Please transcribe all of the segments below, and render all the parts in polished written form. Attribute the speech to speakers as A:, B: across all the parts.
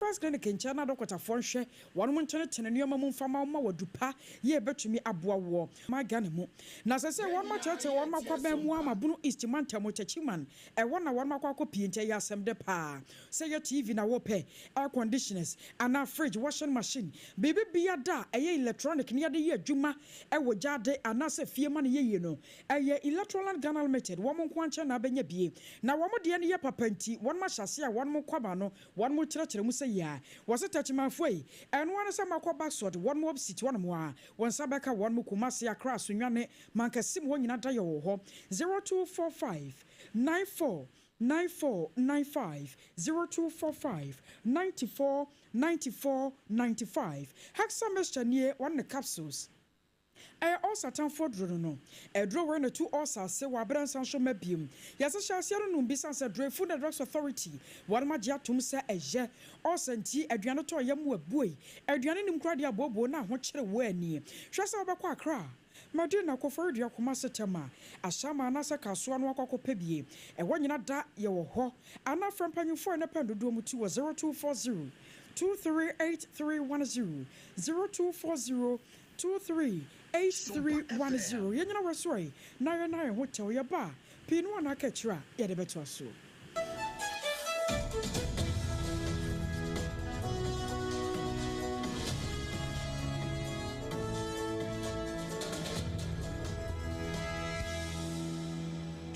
A: First Clinic nkyɛn na adɔkɔtafoɔ nhwɛ wɔnom ntenetene nneɛma mu mfa ma wo ma wɔ adu pa yie bɛtumi aboa woɔ. Ma Ghana mu. Na sɛsɛɛ wɔnom akyerɛkyerɛ wɔnom akwaban mu ama Bono East mantam Techiman ɛhɔ na wɔnom akɔ akɔ pie nti ɛyɛ asɛm dɛ paa sɛ ɛyɛ TV na wopɛ, air conditioners anaa fridge, washing machine, biribi biada a ɛyɛ electronic na yɛde yɛ adwuma ɛwɔ gyaade anaasɛ fie ma no yɛ yie no ɛyɛ Electroland Ghana Limited wɔn nkoa nkyɛn na abɛnya bie na wɔn deɛ no yɛ papa nti wɔnom ahyɛ aseɛ a wɔnom kwaba no Wɔnom kyerɛkyerɛ mu sɛ yea. Wɔse Techimanfoɔ yi, ɛno ara ne sɛ moakɔ Baksot, wɔnom opsit hɔnom a, wo nsa bɛka wɔnom, Kumasi, Accra, Sunyani, Mankasim hɔ nyina da yɛ wɔ hɔ. 0245 94 94 95 0245 94 94 95 Hexa mixture nie, wɔnom ne capsules. Ɛyɛ ulcer atamfo aduro no no. Aduro wei na ɛtu ulcer ase wɔ aberɛ nsa nso mma biom. Yɛse hyɛ aseɛ no nom bi sane sɛ aduro yi Food and Drugs Authority wɔnom agye atom sɛ ɛyɛ ulcer nti aduane tɔ yam mu abuei aduane nim koraa deɛ abooboo na ahokyere wo ani. Hwɛ sɛ wobɛkɔ Accra, Madina, Koforidua, Kumasi, Tema, Ashama anaasɛ Kasoa no akɔ akɔpɛ bie. Ɛhɔ nyina da yɛwɔ hɔ. Anaa frɛ mpanyinfoɔ a ɛnɛ pɛn dodoɔ mu ti wɔ 0240 238310, 0240 238310 Yɛnyina w'asoɛe na yɛnna yɛn ho kyɛw, yɛba a, pii no a na aka akyiri a yɛde bɛtoa so.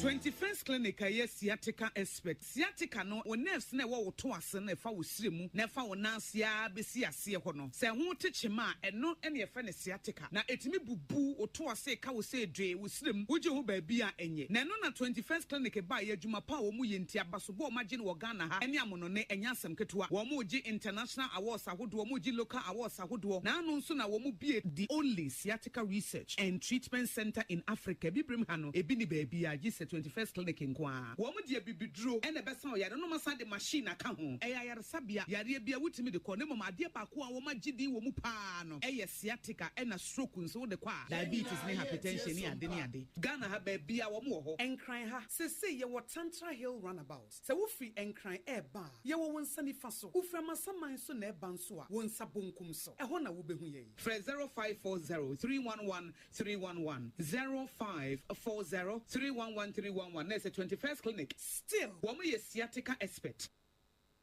B: 21st Clinic a ɛyɛ sciatica expert. Sciatica no, wo nerves no a ɛwɔ wo to ase no a ɛfa wo srɛ mu na ɛfa wo nan ase ara bɛsi aseɛ hɔ no, sɛ ɛho te kyema a, ɛno na yɛfrɛ no sciatica. Na ɛtumi bubu wo to ase ka wo sɛ dwee, wo srɛ mu, wogye ho baabi a ɛnyɛ. Na ɛno na 21st Clinic baeɛ, adwuma pa a wɔn yɛ nti, abasobɔ a wɔagye no wɔ Ghana ha ne amonone, ɛnyɛ asɛm ketewa. Wɔregye international awards ahodoɔ, wɔregye local awards ahodoɔ, na ano nso na wɔbue the only sciatica research and treatment centre in Africa, Abibirem ha no, ebi nni baabiara gye sɛ 21st Clinic nko ara. Wɔn de abibiduro na ɛbɛsa wo yare na wɔasan de machine aka ho. Ɛyɛ ayaresabea, yareɛ biara wotumi de kɔ na mmom adeɛ baako a wɔagye din wɔ mu pa ara no yɛ sciatica ɛna stroke nso wode kɔ a, diabetes ne hypertension ne ade ne ade. Ghana ha baabiara wɔn wɔ hɔ.
C: Nkran ha, seesei yɛwɔ Tantra Hill Runabout. Sɛ wofiri Nkran reba a, yɛwɔ wo nsa nifa so. Wofiri Amasaman nso na ɛreba nso a, wo nsa bonkum so. Ɛhɔ na wobɛhu yɛn.
B: Frɛ 0540 311 311, 0540 311 311 na ɛsɛ 21st Clinic.
C: Still.
B: Wɔn yɛ sciatica expert.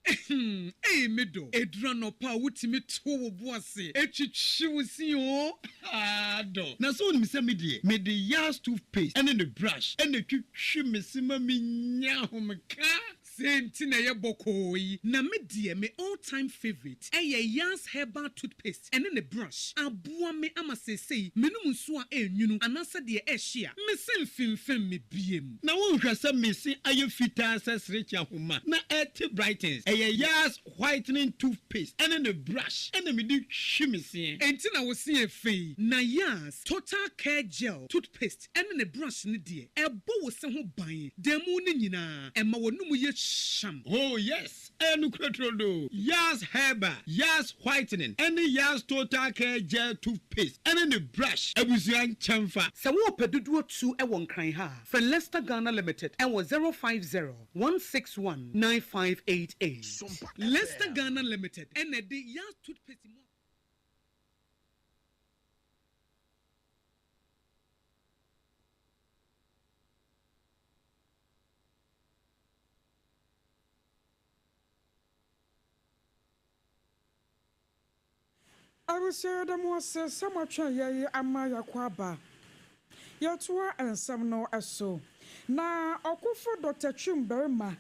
D: Ehm ei me dɔ, ɛduru anɔpa a wotumi to wo bo ase twitwi wo se oo haa dɔ.
E: Na sɛ wonim sɛ me deɛ mede Yas toothpaste ne ne brush na ɛtwitwi me se ma menya ahomeka.
D: Sei nti na ɛyɛ bɔkɔɔ yi. Na me deɛ me all time favourite ɛyɛ Yas herbal toothpaste ɛne ne brush. Aboa me ama seesei menom nsuo a ɛnwunu anaasɛ deɛ ɛhye a, me se mfimfim me biem.
E: Na wonhwɛ sɛ me se ayɛ fitaa sɛ serekye ahoma na ɛte brightens. Ɛyɛ Yas whitening toothpaste ɛne ne brush ɛna mede twi me seɛ.
D: Enti na wo se yɛ fɛ yi. Na Yas total care gel toothpaste ɛne ne brush no deɛ, ɛbɔ wo se ho ban da mu no nyinaa, ɛma w'anomu yɛ hyeam.
E: Oh yes, ɛyɛ nokorɛ turodoo. Yas Herbal, Yas Whitening ɛne Yas Total Care Gel Toothpaste ɛne ne brush abusua nkyɛnfa.
C: Sɛ worepɛ dodoɔ tu wɔ Nkran ha a, frɛ Lester Ghana Limited wɔ 050 161 9588.
D: Lester Ghana Limited na ɛde Yas Toothpaste mu.
A: Abusua yɛda mo ase sɛ moatwɛn yɛn ama yɛakɔ aba. Yɛtoa nsɛm no so. Na ɔkofo Dɔkta Twum Barima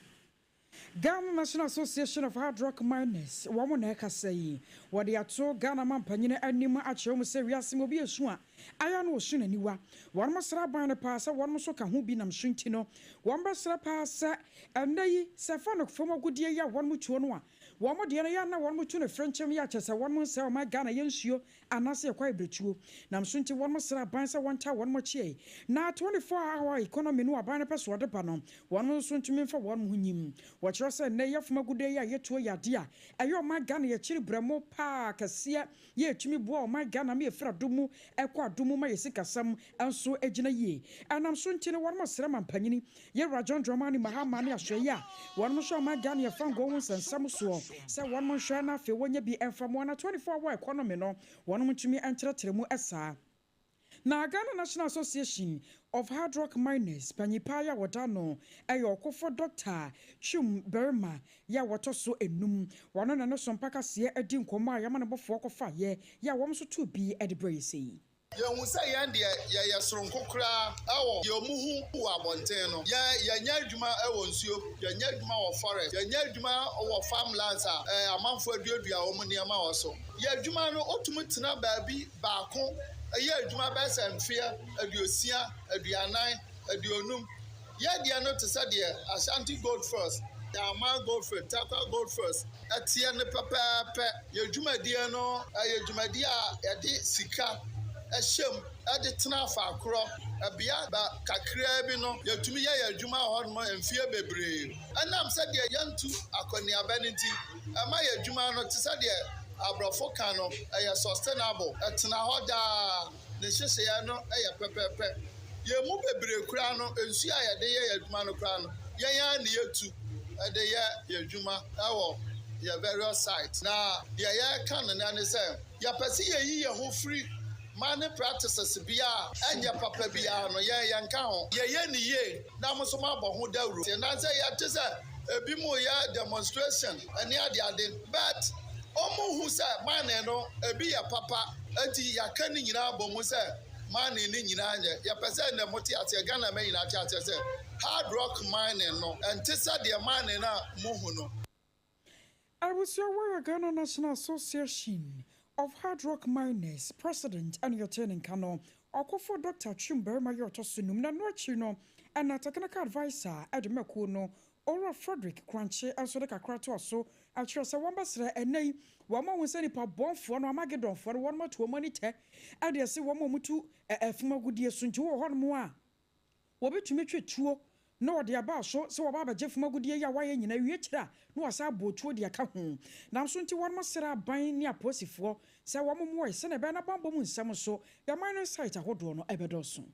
A: Ghana National Association of Hard Rock Miners, wɔn na ɛkasa yi. Wɔde ato Ghana manpanyin anim akyerɛ mu sɛ wiase mu obi esu a, ayɛ a na osu n'aniwa. Wɔn srɛ aban no paa sɛ wɔn nso ka ho bi nam so nti no, wɔn bɛsrɛ paa sɛ ɛnnɛ yi sɛ ɛfa no fam agudeɛ yi a wɔn tuo no a, wɔn deɛ no yɛ a na wɔn tu no frenkyem yɛ a kyerɛ sɛ wɔn nsɛe ɔman Ghana yɛ nsuo anaasɛ yɛ kwae berɛtuo. Nam so nti wɔn srɛ aban sɛ wɔntaa wɔn akyi na 24 hour economy no aban no pɛ so ɔde ba no, wɔn nso ntumi mfa wɔn ho nyim. Wɔkyerɛ sɛ nnɛ yi afom agudeɛ yi a yɛtuo yɛ adeɛ a ɛyɛ ɔman Ghana yɛkyiri brɛmo paa kɛseɛ yɛ ɛtumi boa ɔman Ghana ma yɛfiri adom mu kɔ adom mu ma yɛ sikasɛm nso gyina yie. Ɛnam so nti no wɔn srɛ mampanyini Yɛwura John Dramani Mahama ne asoɛeɛ a wɔnom hyɛ ɔman Ghana yɛ fangoo ho nsɛnsɛm soɔ. sɛ wɔnom nhwɛ na afei wɔnyɛ bi mfa mmoa na 24 hour economy no wɔnom ntumi nkyerɛkyerɛ mu saa. Na Ghana National Association of Hard Rock Miners panyin paa yi a wɔda ano yɛ ɔkofo Dɔkta Twum Barima yi a wɔtɔ so enum. Wɔno na ne so mpa kaseɛ adi nkɔmmɔ a yɛn amanebɔfoɔ kɔfaeɛ yi a wɔn nso too bi de brɛɛ yɛ sei.
F: Yɛhu sɛ yɛn deɛ yɛyɛ soronko koraa wɔ deɛ wɔhu wɔ abɔnten no. Yɛn, yɛnyɛ adwuma wɔ nsuo, yɛnyɛ adwuma wɔ forest, yɛnyɛ adwuma wɔ farmlands a amanfoɔ aduadua wɔn nneɛma wɔ so. Yɛn adwuma no, wotumi tena baabi baako yɛ adwuma bɛyɛ sɛ mfeɛ aduosia, aduanan, aduonum. Yɛn deɛ no te sɛ deɛ Ashanti Goldfields, Damang Goldfield, Tarkwa Goldfields teɛ no pɛpɛɛpɛ. Yɛn dwumadie no yɛ dwumadie a yɛde sika hyɛ mu de tena faakorɔ. Bea kakraa bi no, yɛtumi yɛ yɛn adwuma wɔ hɔnom mfeɛ bebree. Ɛnam sɛdeɛ yɛntu akɔneaba no nti, ɛma yɛn adwuma no te sɛ deɛ aborɔfo ka no, ɛyɛ sustainable, ɛtena hɔ daa, ne nhyehyɛeɛ no yɛ pɛpɛɛpɛ. Yɛn mu bebree koraa no, nsuo a yɛde yɛ yɛn adwuma no koraa no, yɛn ara na yɛtu de yɛ yɛn adwuma wɔ yɛn various sites. Na deɛ yɛreka no nnɛ ne sɛ, yɛpɛ sɛ yɛyi yɛn ho firi mining practices biara a ɛnyɛ papa biara no, yɛn yɛnka ho. Yɛyɛ no yie na mo nso moabɔ ho dawuro. Anaasɛ yɛte sɛ ebinom reyɛ demonstration ne adeade but wɔnhu sɛ mining no ebi yɛ papa nti yɛaka ne nyinaa abɔ mu sɛ mining no nyinaa nyɛ. Yɛpɛ sɛ nnɛ mote aseɛ, Ghana man nyinaa te aseɛ sɛ hard rock mining no ɛnte sɛ deɛ mining no a mohu no.
A: Abusua wɔ yɛ Ghana National Association of Hard Rock Miners President ɛne ɔtee ne nka no, Ɔkofo Dɔkta Twum Barima yɛ ɔtɔ so num na ɛno akyiri no ɛna Technical Adviser de ma kuo no, Owura Frederick Korankye nso de kakra toa so kyerɛ sɛ wɔbɛsrɛ ɛnnɛ yi wɔn ahu sɛ nnipa bɔnfoɔ no, Armageddonfoɔ no, wɔn ato wɔn ani tɛ de asi wɔn a wɔtu fam agudeɛ so nti wɔ hɔnom a Wɔbɛtumi twe tuo na wɔde aba so sɛ wɔba abɛgye fam agudeɛ yi a wɔayɛ nyinaa wie akyire a na wɔasan abɔ tuo de aka ho. Nanso nti wɔnom srɛ aban ne apolisifoɔ sɛ wɔn mmoa sɛdeɛ ɛbɛyɛ na bammɔ mu nsɛm nso yɛn mining site ahodoɔ no bɛdɔɔso.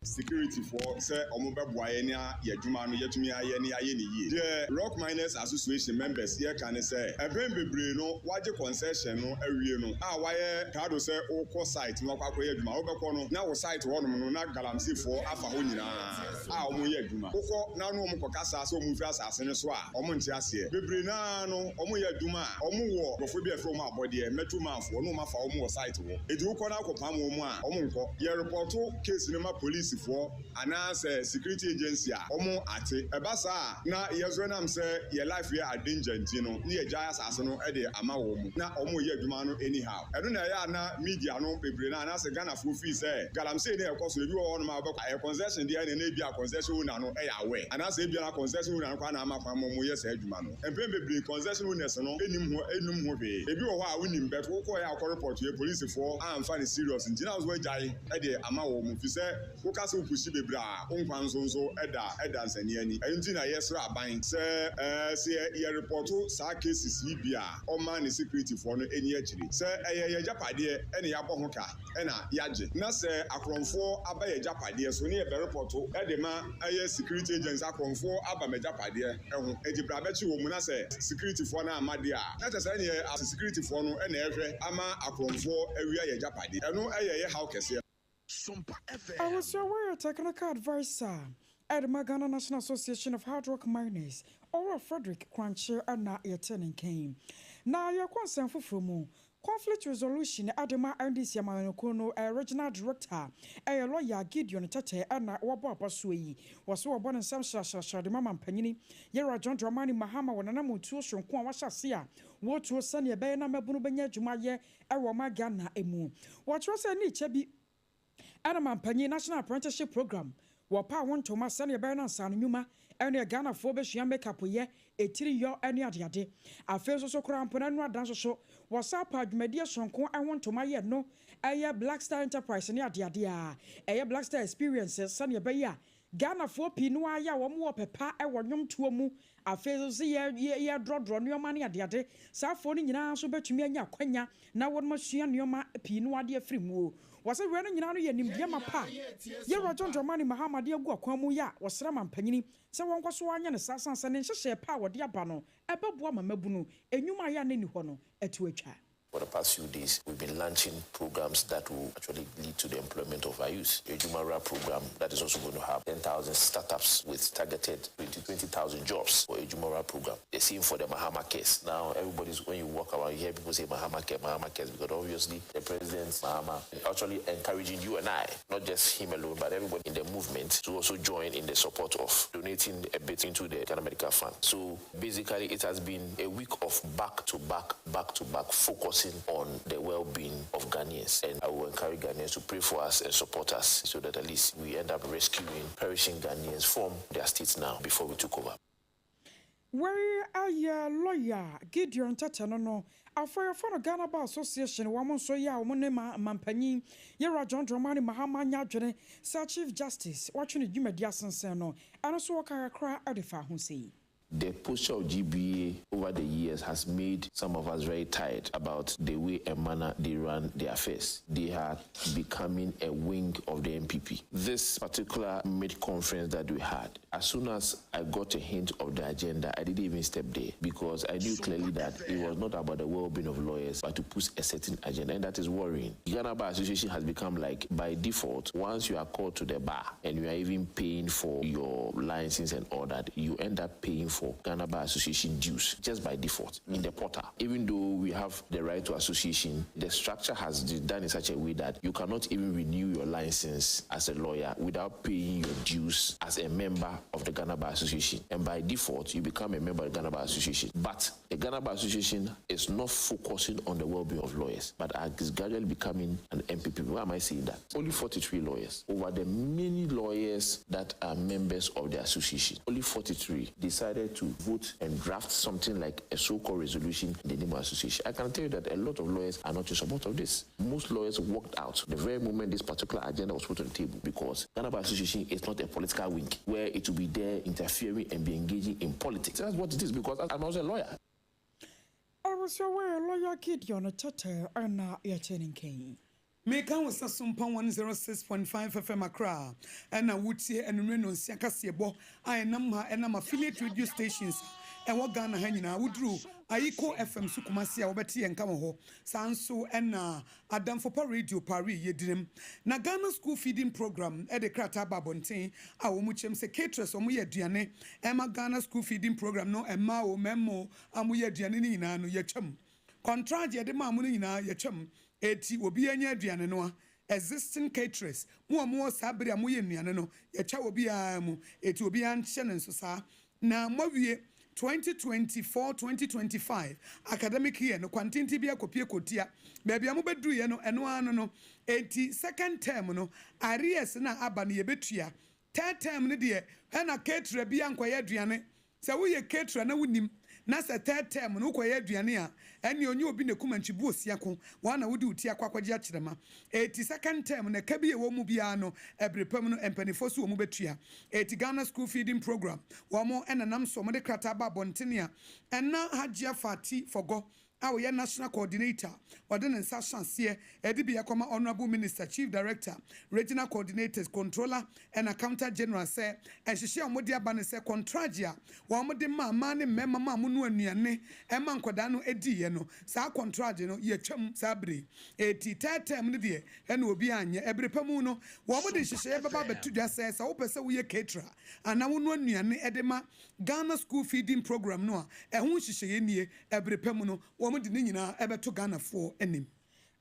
G: Security foɔ sɛ wɔn bɛboa yɛn na yɛn adwuma no yɛatumi ayɛ na yɛayɛ no yie. Deɛ Rock Miners Association members yɛka ne sɛ mpɛn bebree no woagye concession no awie no a woayɛ krado sɛ wokɔ site na woakɔ akɔyɛ adwuma wobɛkɔ no na wo site hɔnom no na galamsey foɔ afa hɔ nyinaa a wɔn yɛ adwuma. Wokɔ na wone wɔn kɔ kasa sɛ wɔn mfiri asase no so a, wɔn nte aseɛ. Bebree no ara no wɔn yɛ adwuma a, wɔn wɔ nkurɔfoɔ bi a yɛfrɛ wɔn abɔdeɛ, metro man foɔ, ne wɔn afa wɔn wɔ site hɔ. Enti wokɔ na wokɔ pam wɔn a, wɔn nkɔ. Yɛ repɔto case no ma police foɔ anaa sɛ security agency a, wɔn ate. Ɛba saa a, na yɛ nso ɛnam sɛ yɛ life yɛ at danger nti no, ne yɛgyae asase no de ama wɔn na wɔn yɛ adwuma no anyhow. Ɛno na ɛyɛ a na media no bebree no anaasɛ Ghanafoɔ feel sɛ galamsey no a ɛkɔ so no ebi wɔ hɔnom a wobɛkɔ a ɛyɛ concession deɛ ɛna na ebia concession owner no yɛ aware anaasɛ ebia na concession owner no koraa na ama kwan ma wɔyɛ saa adwuma no. Mpɛn bebree concession owners no nnim ho nnim ho hwee. Ebi wɔ hɔ a wonim but wokɔeɛ a wokɔ report yɛ polisifoɔ amfa no serious nti na wo nso woagyae de ama wɔn fisɛ Woka sɛ wopushi bebree a, wo nkwa nso nso da da nsania ani. Ɛno nti na yɛsrɛ aban sɛ sɛ yɛ repɔto saa cases yi bi a, ɔmma ne security foɔ no nni akyire. Sɛ ɛyɛ yɛn agyapadeɛ na yɛabɔ ho ka na yɛagye, na sɛ akorɔmfoɔ aba yɛn agyapadeɛ so ne yɛbɛ repɔto de ma ɛyɛ security agency sɛ akorɔmfoɔ aba m'agyapadeɛ ho, nti bra bɛkye wɔn mu, na sɛ security foɔ no amma deɛ a, na kyerɛ sɛ ɛneɛ security foɔ no na ɛrehwɛ ama akorɔmfoɔ awia yɛn agyapadeɛ. Ɛno yɛ yɛ haw kɛseɛ.
A: Abusua wei yɛ Technical Adviser de ma Ghana National Association of Hard Rock Miners, Owura Frederick Korankye na yɛte ne nka yi. Na yɛkɔ nsɛm foforɔ mu, Conflict Resolution de ma NDC amanyɔkuo no Regional Director yɛ Lɔya Gideon Tetteh na wabɔ abasoɔ yi. Wɔse wɔbɔ ne nsam hyrahyrahyra de ma mampanyini Yɛwura John Dramani Mahama wɔ n'anammɔntuo soronko a wahyɛ ase a wɔretuo sɛdeɛ ɛbɛyɛ na mmabunu bɛnya adwuma ayɛ wɔ ɔman Ghana mu. Wɔkyerɛ sɛ ne kyɛ bi na mampanyin National Apprenticeship Programme wɔpaw ho ntoma sɛnea ɛbɛyɛ na nsaano nnwuma ne Ghanafoɔ bɛsua makeup yɛ, etiri yɔ ne adeade. Afei nso so koraa mpo no ɛno ada nso so wɔsan paw dwumadie sononko ho ntoma yɛ no ɛyɛ Black Star Enterprise ne adeade a ɛyɛ Black Star Experience sɛnea ɛbɛyɛ a Ghanafoɔ pii no ara yɛ a wɔn wɔ pɛ pa wɔ nnwomtoɔ mu. Afei nso sɛ yɛ yɛdrɔdrɔ nneɛma ne adeade, saa afoɔ no nyinaa nso bɛtumi anya akwanya na wɔnom asua nneɛma pii no adeɛ afiri mu. Wɔsɛ wei no nyinaa no yɛ nimdeɛ mapa a yɛwura John Dramani Mahama de agu akwan mu yɛ a wɔsrɛ mampanyini sɛ wɔnkɔ so anyɛ no saa, san sɛ ne nhyehyɛe pa a wɔde aba no ɛbɛboa ma mabunu enwuma a yɛ a n'ani hɔ no ɛto atwa.
H: For the past few days, we've been launching programs that will actually lead to the employment of our youth. A Jumara program that is also going to have 10,000 startups with targeted 20,000 jobs for a Jumara program. The same for the Mahama Cares. Now, everybody's, when you walk around, you hear people say Mahama Care, Mahama Cares, because obviously the president, Mahama, actually encouraging you and I, not just him alone, but everybody in the movement to also join in the support of donating a bit into the Ghana Medical Fund. So basically, it has been a week of back to back, back to back, focusing on the well-being of Ghanaians. And I will encourage Ghanaians to pray for us and support us so that at least we end up rescuing perishing Ghanaians from their states now before we took over.
A: Wei ayɛ lawyer Gideon Tetteh no. Afɔyɛfo no Ghana Bar Association, wɔn nso yɛ a wɔn ne ma mampanyin yɛwura John Dramani Mahama nya adwene sɛ Chief Justice wɔatwe ne dwumadi asensɛn no, ɛno nso wɔka kakra de fa ho sei.
H: The posture of GBA over the years has made some of us very tired about the way and manner they run their affairs. They are becoming a wing of the NPP. This particular mid conference that we had, as soon as I got a hint of the agenda, I didn't even step there because I knew clearly that it was not about the well being of lawyers, but to push a certain agenda, and that is worrying. Ghana Bar Association has become like, by default, once you are called to the bar and you are even paying for your license and all that, you end up paying for Ghana Bar Association dues just by default in the portal. Even though we have the right to association, the structure has been done in such a way that you cannot even renew your license as a lawyer without paying your dues as a member of the Ghana Bar Association. And by default, you become a member of the Ghana Bar Association. But the Ghana Bar Association is not focusing on the well-being of lawyers, but is gradually becoming an NPP. Why am I saying that? Only 43 lawyers over the many lawyers that are members of the association, only 43 decided to vote and draft something like a so-called resolution in the name of association. I can tell you that a lot of lawyers are not in support of this. Most lawyers walked out the very moment this particular agenda was put on the table because Ghana Bar Association is not a political wing where it will be there interfering and be engaging in politics. That's what it is, because I'm also a lawyer.
A: Abusua, wɔyɛ lawyer Gideon Tetteh ɛna yɛkyɛ ne nkɛn.
C: Meka wo sɛ Sompa 106.5 FM Accra ɛna wotie anumere no nsia kaseɛbɔ a ɛnam ha, ɛnam affiliate radio stations ɛwɔ Ghana ha nyinaa. Woduru Ayiko FM so Kumase a, wobɛte yɛn nka wɔ hɔ. Saa nso ɛna Adamfopa Radio Paris yɛdirim. Na Ghana School Feeding Program ɛde krataa ba abɔnten a wɔn kyɛm sɛ caterers wɔn yɛ aduane ɛma Ghana School Feeding Program no, ɛmaa o mɛmo a wɔyɛ aduane no nyinaa no, yɛtwam contract yɛde maa mo no nyinaa yɛtwam, eti obi anya aduane no a, existing caterers mo a mowɔ saa bere a moyɛ nnuane no, yɛtwa obiara mu, eti obiara nhyɛ ne nso saa. Na moawie 2024-2025 academic year no, kwantenten bi akɔpie kɔtia baabi a mobɛduruiɛ no, ɛno ara no, eti second term no arrears na aba no yɛbɛtua. Third term no deɛ, ɛna caterer bi ankɔyɛ aduane. Sɛ woyɛ caterer na wonim na sɛ third term no wokɔyɛ aduane a, ɛne onye obi na kuma nkyibu osia ko wɔn na wode wo ti akɔ akɔgye akyerɛma. Eti second term na ɛka bi ɛwɔ mu biara no, ɛbere pam no mpanimfoɔ so wɔn mu bɛtua. Eti Ghana School Feeding Program wɔn ɛnenam so wɔn de krataa ba abɔntene a ɛna Hajia Fati Fɔgɔ a wɔyɛ national coordinator ɔde ne nsa ahyɛ aseɛ ɛde bi akɔma Honourable Minister, Chief Director, Regional Coordinators, Controller and Accountant General sɛ ɛhyehyɛ a wɔde aba ne sɛ contract a wɔn de maa mmaa ne mmarima maa mo no anuane ɛma nkwadaa no ediiɛ no, saa contract no yɛtwam saa bere. Eti third term no deɛ, ɛna obi anyɛ ɛbere pa mu no, wɔn de nhyehyɛeɛ bɛba abɛto dwa sɛ wopɛ sɛ woyɛ caterer anaa wono anuane ɛde ma Ghana School Feeding Program no a, ɛho nhyehyɛeɛ nie. Ɛbere pa mu no, wɔn de ne nyinaa ɛbɛto Ghanafoɔ anim.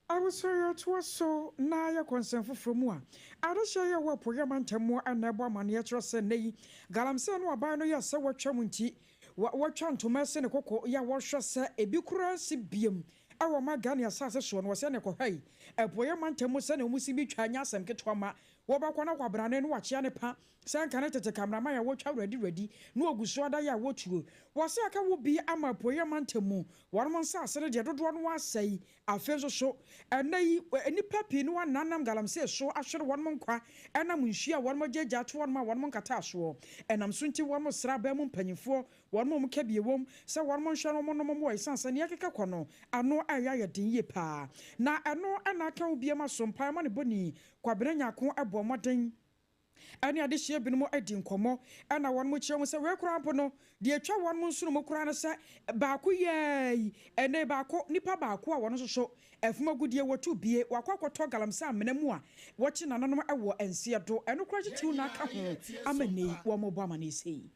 A: Abusua, yɛtoa so na yɛkɔ nsɛm foforɔ mu a, adehyɛ yɛ wɔ apueɛ mantam mu ɛna ɛbɔ amanneɛ kyerɛ sɛ nnɛ yi galamsey no aban no yɛ sɛ wɔatwa mu, nti wɔatwa ntoma ase ne kɔkɔ yɛ a wɔhwɛ sɛ ebi koraa si biem ɛwɔ ma Ghana asase soɔ no. Wɔsɛ ne kɔhwɛ yi apueɛ mantam mu sɛnea wɔn si bi twa nyɛ asɛm ketewa ma wɔbɛkɔ na kwabrane no wakyea ne pa sɛ nka ne tete cameraman a wɔtwa rɛdi na ogu so ada yɛ a wɔtuo. Wɔsɛ aka wo bi ama apueɛ mantam mu wɔn nsase no deɛ dodoɔ no asɛe. Afei nso so ɛnɛ yi nnipa pii no ananam galamsey so ahwere wɔn nkwa ɛnam nsuo a wɔn agyagya ato wɔn a wɔn nkata soɔ ɛnam so, nti wɔn sra bɛn mu mpanyinfoɔ. Wɔnom a wɔka bi ɛwom sɛ wɔnom nhwɛ na wɔnom mmoa ɛsiane sɛ nea ɛkeka kɔ no ano ɛyɛ ayɛ den yie paa na ɛno na aka wo biam aso mpae ma ne bɔni Kwabena Nyarko bɔɔ mmɔden ɛne adehyeɛ binom adi nkɔmmɔ ɛna wɔnom kyerɛ mu sɛ wei koraa mpo no deɛ ɛtwa wɔnom nsono mu koraa ne sɛ baako yɛɛ yi ɛnɛ baako nipa baako a wɔn nso so Afum agudeɛ wɔtu bie, wakɔ akɔtɔ galamsey amena mu a wɔkye nananom wɔ nseɛ do, ɛno koraa titiriw na aka ho ama nnɛ yi wɔrebɔ amanneɛ sei.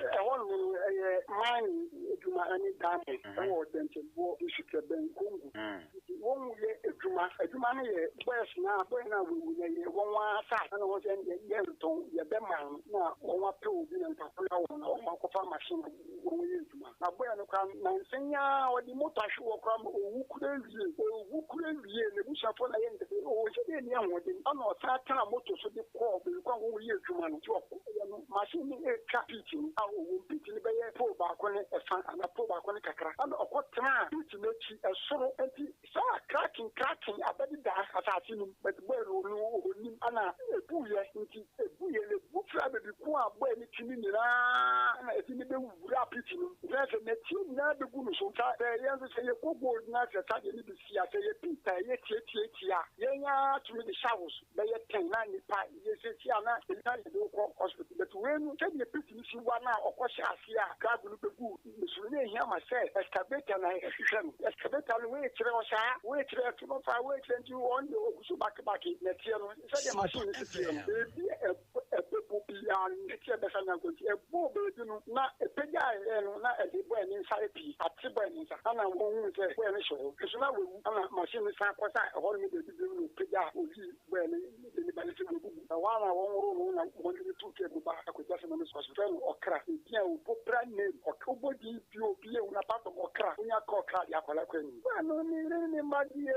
I: Ɛhɔ nom no ɛyɛ mining adwuma ɛne diamond ɛwɔ Dɛnkyɛmboɔ district ɛbɛn Congo nti wɔn yɛ adwuma adwuma no yɛ boys no a boy no a wawu no ɛyɛ wɔn ara asase ɛna wɔn sɛ ɛndeɛ yɛntɔn yɛbɛ mine na wɔn apɛ obi na nipa ko no awɔ na wɔn akɔfa machine wɔn yɛ adwuma. Na boy no koraa nansa yi ara ɔde motor ahwe hɔ koraa ma owu koraa wie. Owu koraa wie n'abusuafoɔ na ayɛ no dɛ oo sɛ dɛ nni ahoɔden. Ɛna ɔsan tenaa motor so de kɔɔ baabi kɔ a wɔyɛ adwuma no. Nti ɔkɔeɛ no machine no retwa pit no a ɔwɔ mu. Pit no bɛyɛ pole baako ne ɛfa anaa pole baako ne kakra. Ɛna ɔkɔtenaa pit no akyi ɛsoro. Nti saa cracking cracking abɛdeda asase no mu but boy no ɔno ɔnnim. Ɛna ɛbuiɛ nti ɛbuiɛ no ɛbu fraa baabi ko a boy no te no nyinaa ɛna ɛde no bɛwu. Wura pit no mu, na sɛ nɛteɛ nyinaa bɛgu no so. Sa sɛ yɛn nso sɛ yɛkɔ gold na sɛ saa deɛ no bi si a, sɛ yɛ pit a ɛyɛ tiatiatia a, yɛn ara tumi de shovels bɛyɛ ten na nnipa yɛsiesie a na ɛnya yɛde wo kɔ hospital. But wei no sɛdeɛ pit no si wa no a ɔkɔ hyɛ aseɛ a gravel no bɛgu ne so no na ɛhia ma sɛ excavator na ɛhwehwɛ no. Excavator no wei kyerɛ ɔsaa, wei kyerɛ ɛto no fa, wei kyerɛ nti ɔno deɛ ɔgu so bakebake nɛteɛ no sɛdeɛ machine no si teɛ no baabi a Ɛbɛbɔ biara no, nɛteɛ bɛsa no ankɔ nti, ɛbɔɔ baabi no, na ɛpagyaeɛ no, na ɛde bɔɛ ne nsa apue, ate bɔɛ ne nsa, ɛna wɔhuu sɛ bɔɛ no hyɛ hɔ, nso na wawu, ɛna machine no san kɔsaa ɛhɔ nom baabi bio na ɔpagyaa, ɔyii bɔɛ no de ne ba no sɛ wabubu. Ɛhɔ ara na wɔworoo no na wɔde no too kaa mu baa Akwatia Sɛmɛnus Hospital, frɛ no Ɔkra, edin a wɔbɔ brand name, Ɔkra, wobɔ din bi obi ehu no apart from Ɔkra, wonya ka Ɔkra deɛ akwadaa kɔ anim. Bɔɛ no ne yere ne ne mma deɛ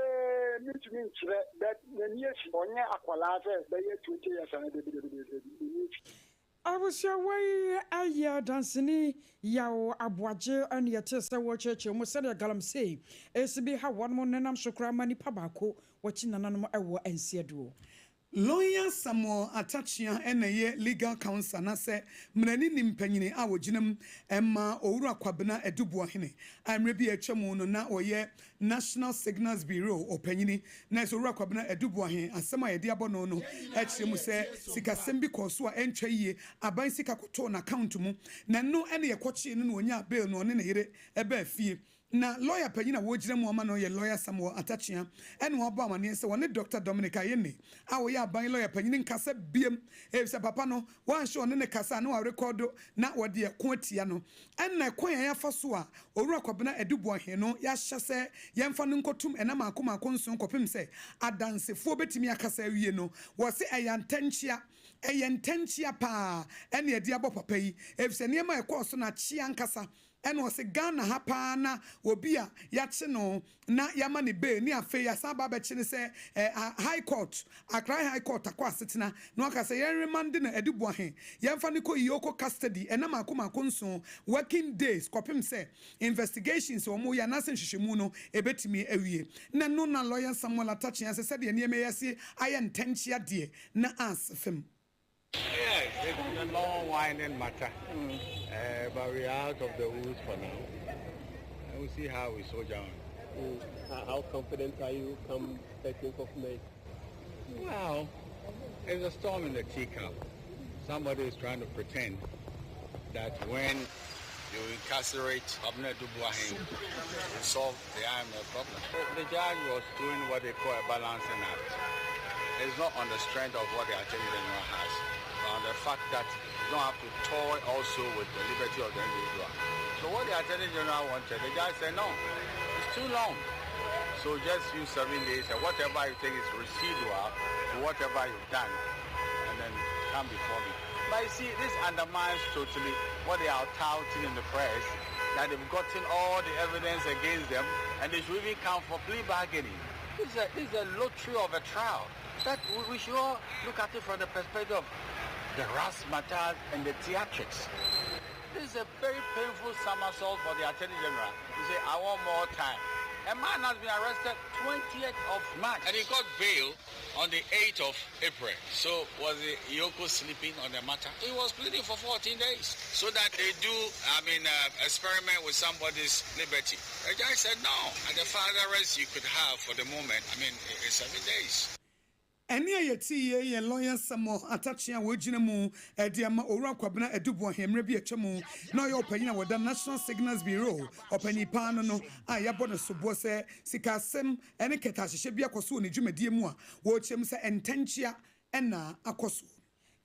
I: mentumi nkyerɛ but. N'ani afi. Ɔnyɛ akwadaa sɛ bɛyɛ 20 years anaa dabi dabi dabi dabi n'ani afi.
A: Abusua wei yɛ danseni Yaw Aboagye na yɛtee sɛ wɔrekyerɛkyerɛ mu sɛdeɛ galamsey resi bi ha wɔnom nenam so koraa ma nipa baako wɔkyi nananom wɔ nseɛdoɔ.
C: Lawyer Samuel Atakyea na ɛyɛ Legal Counsel anaasɛ mmaranim panyini a ɔgyina mu ma Owura Kwabena Adu Boahene a mmerɛ bi a atwa mu no na ɔyɛ National Signals Bureau ɔpanyini, na ɛsɛ Owura Kwabena Adu Boahen asɛm a yɛde abɔ no no kyerɛ mu sɛ sikasɛm bi kɔɔ so a ɛntwa yie, aban sika kɔtɔɔ n'account mu, na ɛno na yɛkɔkyee no na ɔnyaa bail na ɔne ne yere baa fie. Na lɔya panyin a wɔgyina mu ama no yɛ Lɔya Samuel Atakyea ɛna wabɔ amaneɛ sɛ wɔne Dɔkta Dominic Ayine a ɔyɛ aban lɔya panyin nkasa biam efisɛ papa no wanhyɛ ɔne no kasa a na warekɔdo na wɔde ɛko atia no. Ɛna ɛkwan a yɛafa so a Owura Kwabena Adu Boahen no yɛahyɛ sɛ yɛmfa no nkɔtum ɛna maako maako nson kɔpem sɛ adansefoɔ bɛtumi akasa awie no, wɔse ɛyɛ antɛnkyea, ɛyɛ ntɛnkyea paa ɛna yɛde abɔ papa yi efisɛ nneɛma a ɛkɔɔ so no akyea ankasa. Ɛna ɔse Ghana ha paa na obi a yakye no na yama no bail ne afei yasan aba abɛkye no sɛ high court, Accra high court akɔ asetena na waka sɛ yɛn remande no Adu Boahen yɛnfa no kɔ EOCO custody ɛna maako maako nson working days kɔpem sɛ investigations a wɔyɛ anaasɛ nhwehwɛmu no ɛbɛtumi awie. Na ɛno na lawyer Samuel Atta Akyea sɛ sɛdeɛ nneɛma yi ase ayɛ ntɛnkyea deɛ na as fam.
J: Yes, it's a long winding matter, but we are out of the woods for now. And we'll see how we soldier on.
K: How confident are you come 13th of May?
J: Well, it's a storm in the teacup. Somebody is trying to pretend that when you incarcerate Abner Dubuahin, you solve the IMF problem. The judge was doing what they call a balancing act. It's not on the strength of what the Attorney General has, but on the fact that you don't have to toy also with the liberty of the individual. So what the Attorney General wanted, the judge said, no, it's too long. So just use 7 days and whatever you think is residual to whatever you've done, and then come before me. But you see, this undermines totally what they are touting in the press, that they've gotten all the evidence against them, and they should even come for plea bargaining. This is a lottery of a trial. That we should all look at it from the perspective of the razzmatazz and the theatrics. This is a very painful somersault for the Attorney General. You say, I want more time. A man has been arrested 20th of March.
L: And he got bail on the 8th of April. So was the EOCO sleeping on the matter? He was pleading for 14 days so that they do, I mean, experiment with somebody's liberty. The judge said no. And the farthest you could have for the moment, I mean, is 7 days.
C: Ɛnne a yɛtee yei yɛ Lɔya Samuel Atta Akyea a ɔgyina mu de ama Owura Kwabena Adu Boahen mmerɛ bi a atwa mu na ɔyɛ ɔpanyin a wɔda National Signals Bureau ɔpanyin paa ano no a yɛabɔ no soboɔ sɛ sikaasɛm ne kɛtɛahyehyɛ bi akɔ so wɔ ne dwumadie mu a wɔrekyerɛ mu sɛ ntɛnkyea na akɔ soɔ.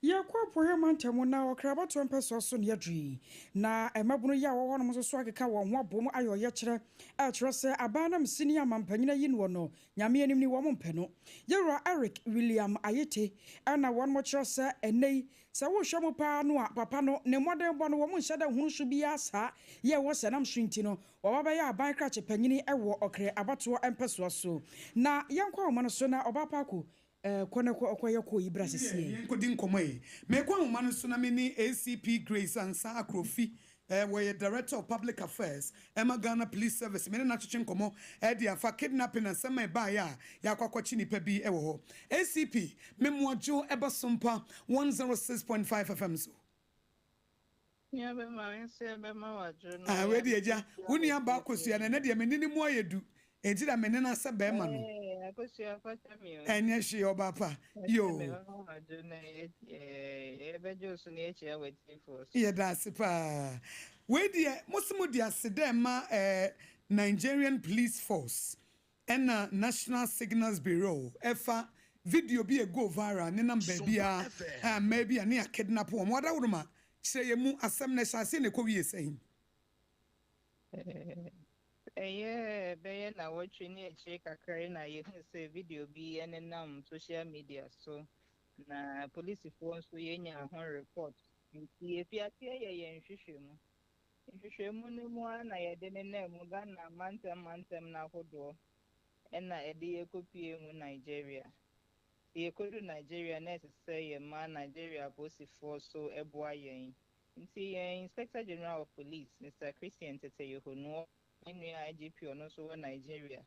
A: Yɛkɔ Apueeɛ Mantam na Ɔkra abatoɔ mpɛsoa so na yɛaduru yi, na mmabunu yi a wɔwɔ hɔnom nso so akeka wɔn ho abom ayɛ ɔyɛkyerɛ a ɛkyerɛ sɛ aban ananmusini a mampanyin ayi noɔ no, Nyame anim ni wɔn mpɛ no. Yɛwura Eric William Ayete na wɔn kyerɛ sɛ ɛnnɛ yi sɛ wohwɛ mu paa no a papa no ne mmɔdenbɔ no wɔn nhyɛ da nhunu so biara saa yɛ ɛwɔ sɛ ɛnam so nti no waba bɛyɛ aban krakye panyini wɔ Ɔkrɛ abatoɔ mpɛsoa so. Na yɛnkɔ ahoma no so na Ɔbaa Paako kɔ na kɔ yɛ kɔɔ yi bra sesiei.
C: Yɛnkɔdi nkɔmmɔ yi. Mekɔ ahoma no so na me ne ACP Grace Ansah Akrofi Wɔyɛ Director of Public Affairs ma Ghana Police Service. Me ne no atwetwe nkɔmmɔ de afa kidnapping asɛm a ɛbaeɛ a yɛakɔ akɔkye nnipa bi wɔ hɔ. ACP, me mmoadwo ɛba Sompa 106.5 FM so.
M: Nua bɛma me nso yɛbɛma wadwo na
C: Ah, wei deɛ agya, wo nua baa Akosua no, ɛnɛ deɛ me ne no mu ayɛ du, enti na me ne no asɛ bɛrima no.
M: Ɛɛ, Akosua fa kyɛ me o.
C: Ɛnyɛ hwee, ɔbaa pa.
M: Fa kyɛ me,
C: Yoo.
M: mɛma wadwo na yɛbɛgye wo so na yɛakyia w'atiefoɔ so.
C: Yɛda ase paa. Wei deɛ mo se mo de aseda ɛma eh, Nigerian Police Force ɛna National Signals Bureau ɛfa video bi a ɛgo viral nenam baabiara a mmaa bi a ne akidnap wɔn. Wadaworoma, kyerɛ yɛn mu asɛm no ɛhyɛ aseɛ na ɛkɔ wie sɛn?
M: Ɛyɛ bɛyɛ nnawɔtwe ne akyire kakra yi na yɛhuu sɛ video bi nenam social media so, na polisifoɔ nso yɛnyaa ho report. Nti yɛfii aseɛ yɛɛ yɛn nhwehwɛmu. Nhwehwɛmu no mu ara na yɛde nenam mu Ghana mantam mantam no ahodoɔ ɛna ɛde yɛkɔpuee mu Nigeria. Nti yɛkɔduru Nigeria na ɛsɛ sɛ yɛma Nigeria apolisifoɔ nso boa yɛn. Nti yɛn Inspector General of Police, Mister Christian Tetteh Yohuno, ne nua IGP ɔno nso wɔ Nigeria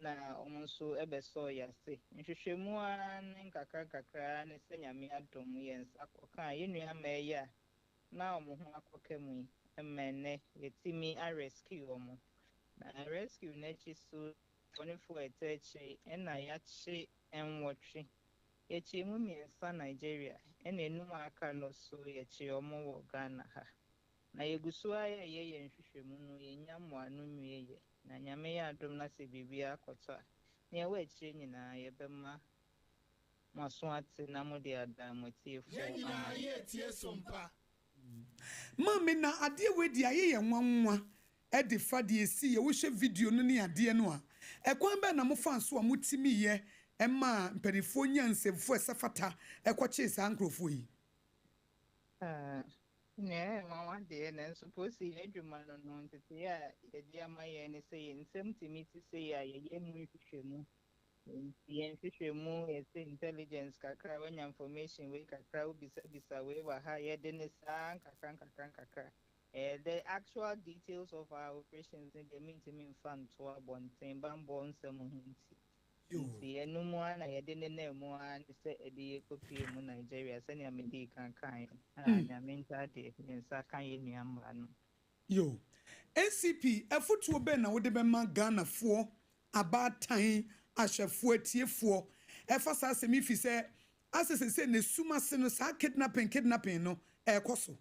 M: na wɔn nso bɛsɔɔ yɛn ase. Nhwehwɛmu ara ne nkakra nkakra ara ne sɛ Nyame adom yɛn nsa kɔkaa yɛn nua mmaa yi a na wɔn ho akɔka mu yi ma ɛnnɛ yɛatumi a rescue wɔn. Na rescue no akyi nso bɔnefoɔ a ɛtaa akyire ɛna yɛakye nwɔtwe. Yɛkyee mu mmiɛnsa Nigeria ɛna enum a aka no nso yɛkyee wɔn wɔ Ghana ha. Na yɛgu so ara yɛyɛ yɛn nhwehwɛmu no, yɛnnya mmoano nwieɛ. Na Nyame yɛ adom na sɛ biribiara kɔtɔ a, nea ɛwɔ akyire nyinaa yɛbɛma mo aso ate na mode adan mo atiefoɔ
E: Yɛn nyinaa
M: ama.
E: yɛretie Sompa.
C: Maame na adeɛ wei deɛ ayɛ yɛn nwanwa de fa deɛ ɛsiiɛ, wohwɛ video no ne adeɛ no a, ɛkwan bɛn na mofaa so a motimiiɛ maa mpaninfoɔ nyaa nsɛmfua a ɛsɛ fata kɔkyee saa nkorɔfoɔ yi?
M: Ah, nea ɛyɛ nwanwa deɛ, nanso polisi yɛn adwuma no no, nteteeɛ a yɛde ama yɛn ne sɛ yɛn nsɛm tumi si sei a, yɛyɛ mu nhwehwɛmu. Nti yɛn nhwehwɛmu yɛsɛ intelligence kakra, wanya information wei kakra, wobisabisa wei wɔ ha, yɛde ne saa nkakra nkakra nkakra. Eh, the actual details of our operations no deɛ mentumi mfa nto abɔnten bammɔ nsɛm ho nti. Nti ɛno mu ara na yɛde nenam mu ara ne sɛ ɛde yɛkɔpue mu Nigeria sɛnea medii kan kaeɛ no. Ah, Nyame ntadeɛ, yɛn nsa ka yɛn nua mmaa no.
C: Yo. ACP, afotuo bɛn na wode bɛma Ghanafoɔ abaatan, ahwɛfoɔ, atiefoɔ ɛfa saa asɛm yi fisɛ asɛ sesei na esum ase no saa kidnapping kidnapping no ɛɛkɔ so.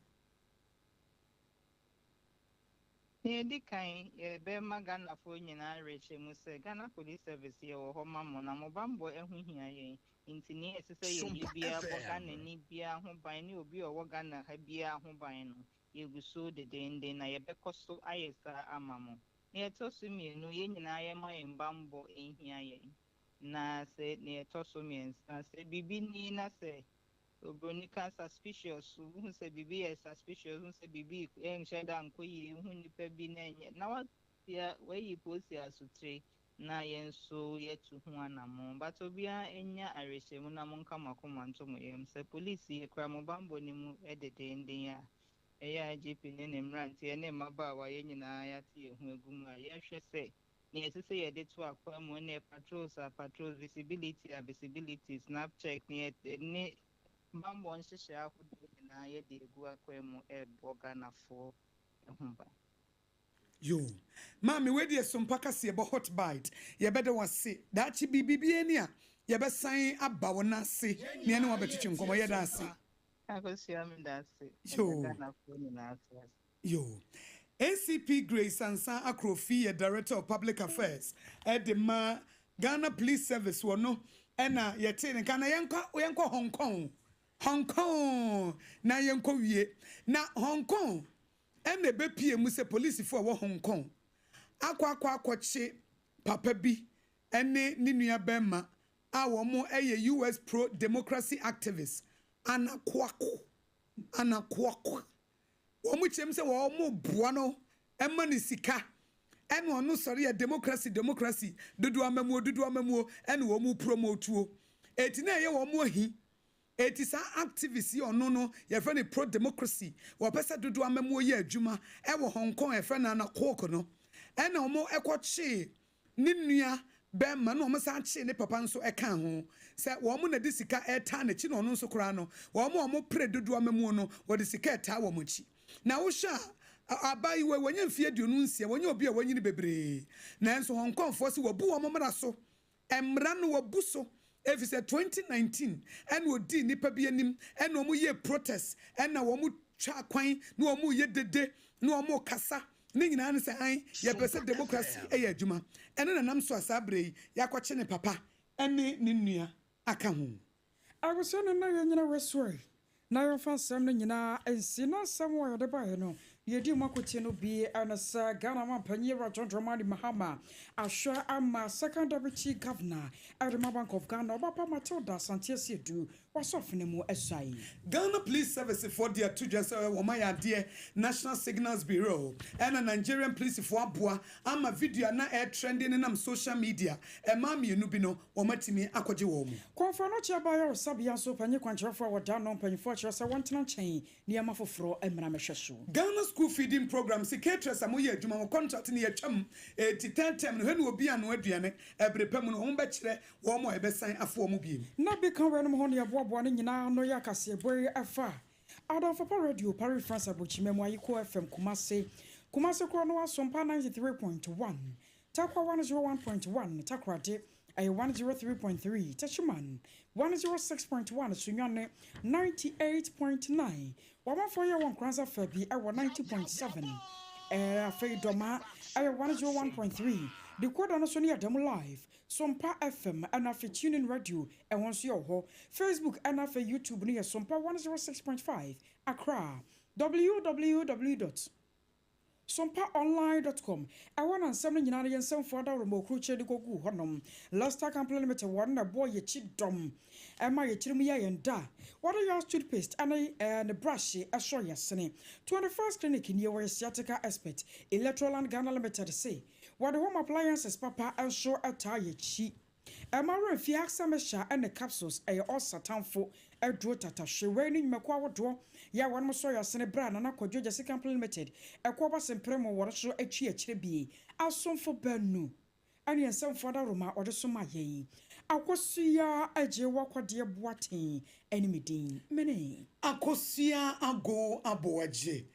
M: Nea edi kan, yɛbɛma Ghanafoɔ nyinaa awerɛhyɛmu sɛ Ghana Police Service yɛwɔ hɔ ma mo na mo bammɔ ho hia yɛn nti nea ɛsɛ sɛ yɛyɛ biara bɔ Ghanani biara ho ban ne obi a ɔwɔ Ghana ha biara ho ban no, yɛgu so dedeenden na yɛbɛkɔ so ayɛ saa ama mo. Nea ɛtɔ so mmienu, yɛn nyinaa yɛmma yɛn bammɔ nhia yɛn. Na sɛ nea ɛtɔ so mmiɛnsa, sɛ biribi ni na sɛ oburoni ka suspicious, wohu sɛ biribi yɛ suspicious, wohu sɛ biribi nhyɛ da nkɔ yie, wohu nnipa bi na ɛnyɛ, na watia, wayi polisi asotire na yɛn nso yɛatu ho anammɔn. But obiara nnya awerɛhyɛmu na monka mo akoma nto mo yam sɛ polisi yɛkura mo bammɔ no mu dedeenden a, Ɛyɛ a IGP ne ne mmeranteɛ ne mmabaawa yɛn nyinaa yɛate yɛn ho agu mu a yɛrehwɛ sɛ Nea ɛsɛ sɛ yɛde to akwan mu ne patrols a patrols, visibility a visibility, snap check ne ne bammɔ nhyehyɛe ahodoɔ nyinaa yɛde agu akwan mu ɛrebɔ Ghanafoɔ ho ban.
C: Yoo maame wei deɛ sompa kaseɛ bɔ hot bite yɛbɛda wo ase daakye bi biribiara ni a yɛbɛsan aba wo nan ase na yɛne wo abɛtwetwe nkɔmmɔ yɛda ase.
M: Akosua meda ase ɛda
C: Yoo.
M: Ghanafoɔ nyinaa nso ase.
C: Yoo. ACP Grace Ansah Akrofi yɛ Director of Public Affairs de ma Ghana Police Service wɔ no na yɛtee ne nka na yɛnkɔ yɛnkɔ Hong Kong Hong Kong na yɛnkɔ wie na Hong Kong na ɛbɛpue mu sɛ polisifo a ɛwɔ Hong Kong akɔ akɔ akɔkye papa bi ne ne nuabarima a wɔyɛ US pro-democracy activist Anna Kwok. Anna Kwok. Wɔkyerɛ mu sɛ wɔboa no ma no sika ɛna ɔno sɔre yɛ democracy democracy dodoɔ amamuo dodoɔ amamuo ɛna wɔn promotuo. Eti na ɛyɛ wɔn ahi. Eti saa activist yi ɔno no yɛfrɛ no pro democracy wɔpɛ sɛ dodoɔ amamuo yɛ adwuma ɛwɔ Hong Kong yɛfrɛ no Anna Kwok no ɛna wɔn ɛkɔ kyee ne nua bɛɛma na wɔn san kyee ne papa nso ɛkaa ho sɛ wɔn na de sika ɛtaa n'akyi na ɔno nso koraa no wɔn a wɔn pere dodoɔ amamuo no wɔde sika ɛtaa wɔn akyi na wohwɛ a abaayewa yi wanya mfeɛ 26 wɔnyɛ obi a wanyini bebree nanso Hong Kong foɔ se wɔbu wɔn mmara so Mmara no wabu so efisɛ 2019 ɛna odii nnipa bi anim ɛna wɔn yɛɛ protest ɛna wɔn twaa kwan na wɔn yɛ dede na wɔn kasa ne nyinaa ne sɛ an yɛpɛ sɛ democracy yɛ adwuma ɛno na nam so a saa berɛ yi yɛakɔkye ne papa ɛne ne nua aka ho.
A: Abusua no na yɛnyina wɛsoɛe na yɛmfa nsɛm no nyinaa nsi na nsɛm a yɛde baeɛ no deɛ ɛdi mu akotie no bi ne sɛ Ghana manpanyin Ewura John Dramani Mahama ahwɛ ama Second Deputy Governor de ma Bank of Ghana Ɔbapa Matilda Asante Asiedu wasɔ afena mu asuae.
C: Ghana Police Service foɔ de ato dwa sɛ wɔn ayɛ adeɛ, National Signals Bureau ɛna Nigerian Policefoɔ aboa ama video a na ɛretrɛnde nenam social media mmaa mmienu bi no wɔatumi akɔgye wɔn.
A: Kɔmfoɔ no kyerɛ baa ayaresabea nso panyin kwankyerɛfoɔ a wɔda ano mpanyinfoɔ akyerɛ sɛ wɔntena nkyɛn nneɛma foforɔ mmra mmɛhwɛ so.
C: Ghana School Feeding Programme se caterers a moyɛ adwuma mo contract no yɛatwam enti third term no hwɛ na obi anoa aduane ɛbere pa mu no wɔn bɛkyerɛ wɔn a ɛbɛsan afa wɔn bio.
A: Na bi ka weinom ho na yɛboaboa ne nyinaa ano yɛ akaseɛbɔ yi ɛfa Adamfo Pa Radio, Paris France Abokyima mu, Ayiko FM Kumasi, Kumasi korɔ no Asompa 93.1, Tarkwa 101.1, Takoradi ɛyɛ 103.3, Techiman 106.1, Sunyani 98.9, Wɔamanfoɔ yɛ wɔ Nkoranza fa bi ɛwɔ 90.7, ɛɛ afei Dɔma ɛyɛ 101.3, Decoder no so no yɛ Dɛm Live, Sompa FM ɛna afei TuneIn Radio ɛhɔ nso yɛ wɔ hɔ, Facebook ɛna afei YouTube no yɛ Sompa 106.5 Accra, www dot. Sompaonline dot com, Ɛhɔ na nsɛm no nyinaa no yɛ nsɛmfua dawuroma okurukyire de kɔguu hɔnom. Lester Company Limited wɔn na ɛbɔɔ yɛn akyi dɔm ma yɛn tirim yɛɛ yɛn da. Wɔde Yas toothpaste ne ne brush sɔɔ yɛn asene. 21st Clinic nie, wɔyɛ sciatica expert. Electroland Ghana Limited se wɔde home appliances papa nso taa yɛn akyi. Ɛmma werɛ mfi Haxa Mixture ne Capsules, ɛyɛ ulcer tamfo aduro tatahwe. Wei ne nnwumakuo ahodoɔ yɛ a wɔnom sɔ yɛ asene berɛ a Nana Kwadwo Gyasi Company Limited ɛkoɔ ba Sempremo wɔn nso atwi akyire bie. Asomfo baanu ne nsɛmfua dawuroma a wɔde somaa yɛn. Akosua Agyei Wakwadeɛ Boateng ne me din. Mene.
C: Akosua Agow Aboagye.